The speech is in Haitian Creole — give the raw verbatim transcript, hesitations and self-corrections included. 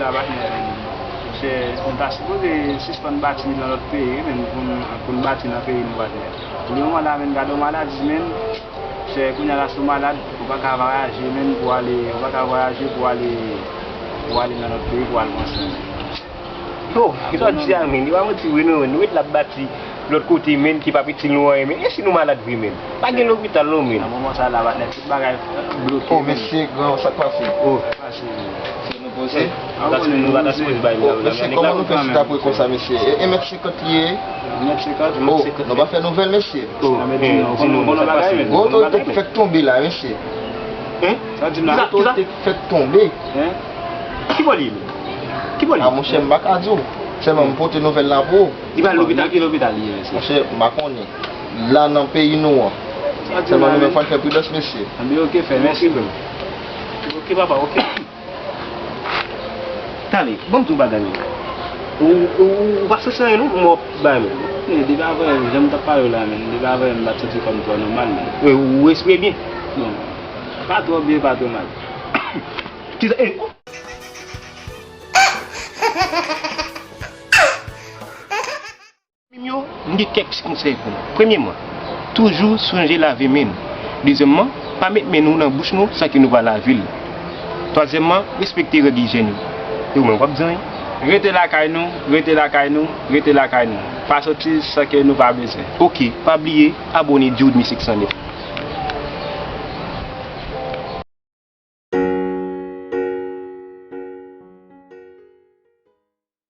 Patnè, men, monchè, nou ta sipoze sispann bati nan lòt peyi, wi, men, pou n, pou n bati nan peyi nou, patnè. Pou le moman la, men, gade yon maladi, men, monchè, kounye a la, si w malad, ou pa ka vwayaje, men, pou ale, ou pa ka vwayaje pou ale, pou ale nan lòt peyi, pou al pran swen. Yo, kisa w di a, men? Yo, pa manti vre, non, men. Nou ret la ap bati lòt kote, men, ki p ap itil nou anyen, men. E si nou malad vre, men? Pa gen lopital, non, men. Nan moman sa la, patnè, tout bagay bloke, men. Oh, mesye, gran, sa k pase? Oh. Pase, men. Se nou poze. Ou ta sipoze, nou pa ta sipoze bay la, la, mesye, men, kòman nou fè chita pran konsa, mesye? E, e mèt senkant li ye? Mèt senkant. Oh, nou pa fè nouvèl, mesye. Oh, eh, di nou, di nou, sa k pase? Gwo otorite ki fèk tonbe la, mesye. Hein? Sa di m la? Gwo otorite ki fèk tonbe. Hein? Ki bò li ye, men? Ki bò li ye? Ah, monchè, m pa ka di w. Sèlman, m pote nouvèl la pou ou. Li pa lopital, ki lopital li ye, mesye? Monchè, m pa konnen. La nan peyi nou an. Sèlman, nou menm, fò n fè pridans, mesye. Anben, ok, fè, mèsi. Ok, papa, ok. Tande, ban m di w bagay, men. Ou, ou, ou pa santi anyen, non, mò bagay, men. Men, depi avè, jan m t ap pale w la, men, depi avè, m pa t santi kò m twò nòmal, men. Ou, ou respire byen? Bon, pa twò byen, pa twò mal. Kisa, eh, oh. Zanmi m yo, m gen kèk ti konsèy pou nou. Premyèman, toujou sonje lave men nou. Dezyèmman, pa met men nou nan bouch nou san ke nou pa lave l. Twazyèmman, respekte règ ijyèn yo. E ou menm, w ap di anyen? Rete lakay nou, rete lakay nou, rete lakay nou. Pa soti san ke nou pa bezwen. Ok, pa bliye abòne Jude Music san nèf.